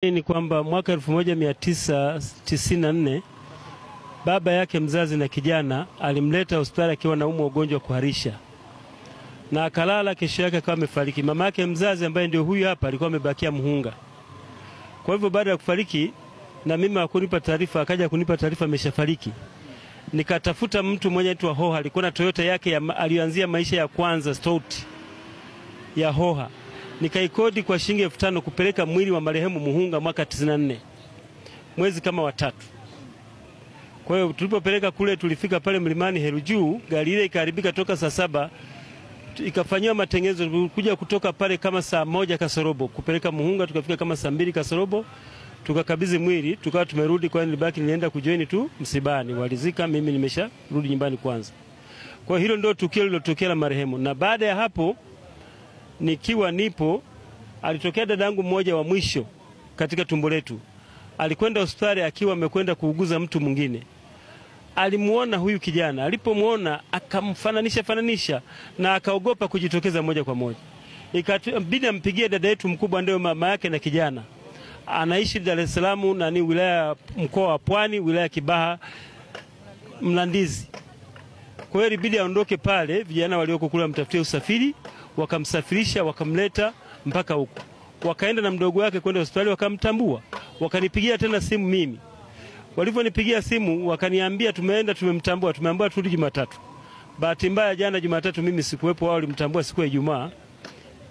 Ni kwamba mwaka 1994 baba yake mzazi na kijana alimleta hospitali akiwa anaumwa ugonjwa wa kuharisha na akalala, kesho yake akawa amefariki. Mama yake mzazi ambaye ndio huyu hapa alikuwa amebakia Muhunga. Kwa hivyo baada ya kufariki na mimi hakunipa taarifa, akaja kunipa taarifa ameshafariki. Nikatafuta mtu mmoja anaitwa Hoha, alikuwa na Toyota yake alianzia maisha ya kwanza stout ya Hoha. Nikaikodi kwa shilingi 5000 kupeleka mwili wa marehemu Muhunga mwaka 94 mwezi kama watatu. Kwa hiyo tulipopeleka kule, tulifika pale mlimani Heru Juu, gari ile ikaharibika toka saa 7, ikafanywa matengenezo, kuja kutoka pale kama saa 1 kasorobo kupeleka Muhunga, tukafika kama saa 2 kasorobo tukakabidhi mwili, tukawa tumerudi. Kwa hiyo nilibaki nilienda kujoin tu msibani, walizika, mimi nimesharudi nyumbani kwanza. Kwa hilo ndio tukio lililotokea la marehemu. Na baada ya hapo nikiwa nipo, alitokea dadangu mmoja wa mwisho katika tumbo letu. Alikwenda hospitali akiwa amekwenda kuuguza mtu mwingine. Alimuona huyu kijana, alipomuona akamfananisha fananisha na akaogopa kujitokeza moja kwa moja. Ikabidi ampigie dada yetu mkubwa, ndio mama yake na kijana. Anaishi Dar es Salaam na ni wilaya mkoa wa Pwani, wilaya Kibaha Mlandizi. Kwa hiyo ilibidi aondoke pale, vijana walioko kule wamtafutie usafiri, wakamsafirisha wakamleta mpaka huko. Wakaenda na mdogo wake kwenda hospitali wakamtambua. Wakanipigia tena simu mimi. Walivyonipigia simu wakaniambia tumeenda tumemtambua, tumeambiwa turudi Jumatatu. Bahati mbaya jana Jumatatu mimi sikuwepo, wao walimtambua siku ya Ijumaa.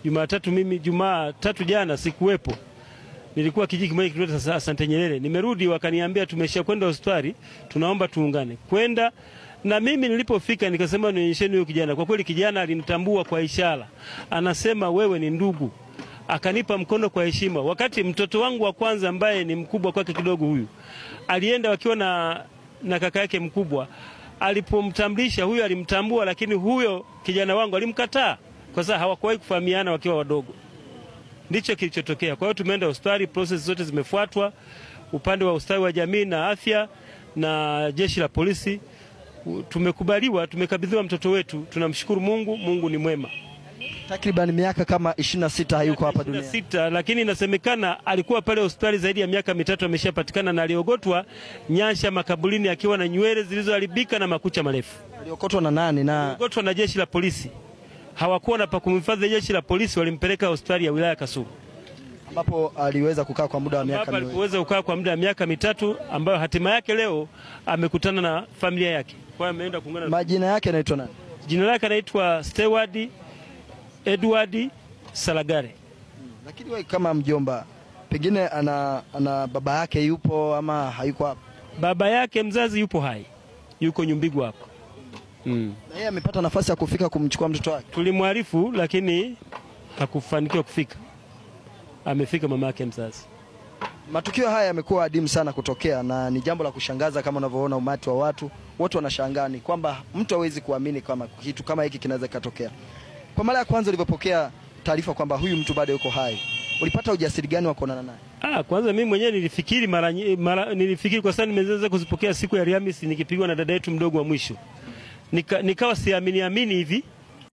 Jumatatu mimi Jumatatu jana sikuwepo. Nilikuwa kijiji kimoja kinaitwa Asante Nyerere. Nimerudi wakaniambia tumeshakwenda hospitali, tunaomba tuungane. Kwenda na mimi nilipofika nikasema nionyesheni huyo kijana. Kwa kweli kijana alinitambua kwa ishara. Anasema wewe ni ndugu. Akanipa mkono kwa heshima. Wakati mtoto wangu wa kwanza ambaye ni mkubwa kwake kidogo huyu alienda wakiwa na kaka yake mkubwa, alipomtambulisha huyo alimtambua, lakini huyo kijana wangu alimkataa kwa sababu hawakuwahi kufahamiana wakiwa wadogo. Ndicho kilichotokea. Kwa hiyo tumeenda hospitali, process zote zimefuatwa upande wa ustawi wa jamii na afya na jeshi la polisi. Tumekubaliwa, tumekabidhiwa mtoto wetu. Tunamshukuru Mungu, Mungu ni mwema. Takriban miaka kama 26 hayuko hapa duniani. 26, lakini inasemekana alikuwa pale hospitali zaidi ya miaka mitatu ameshapatikana, na aliogotwa Nyansha makaburini akiwa na nywele zilizoharibika na makucha marefu. Aliokotwa na nani? Na aliokotwa na jeshi la polisi. Hawakuwa na pa kumhifadhi jeshi la polisi, walimpeleka hospitali ya wilaya Kasulu, ambapo aliweza kukaa kwa muda wa miaka miwili. Aliweza kukaa kwa muda wa miaka mitatu, ambayo hatima yake leo amekutana na familia yake. Kwa hiyo ameenda kuungana. Majina yake anaitwa nani? Jina lake anaitwa Steward Edward Salagare. Lakini wewe kama mjomba, pengine ana baba yake yupo ama hayuko hapa? Baba yake mzazi yupo hai, yuko Nyumbigwa hapo. Na yeye amepata nafasi ya kufika kumchukua mtoto wake? Tulimwarifu lakini hakufanikiwa kufika. Amefika mama yake mzazi. Matukio haya yamekuwa adimu sana kutokea na ni jambo la kushangaza kama unavyoona umati wa watu, wote wanashangaa ni kwamba mtu hawezi kuamini kama kitu kama hiki kinaweza kutokea. Kwa mara ya kwanza ulipopokea taarifa kwamba huyu mtu bado yuko hai, ulipata ujasiri gani wa kuonana naye? Kwanza mimi mwenyewe nilifikiri mara nilifikiri kwa sababu nimeweza kuzipokea siku ya Alhamisi nikipigwa na dada yetu mdogo wa mwisho. Nikawa siamini amini hivi.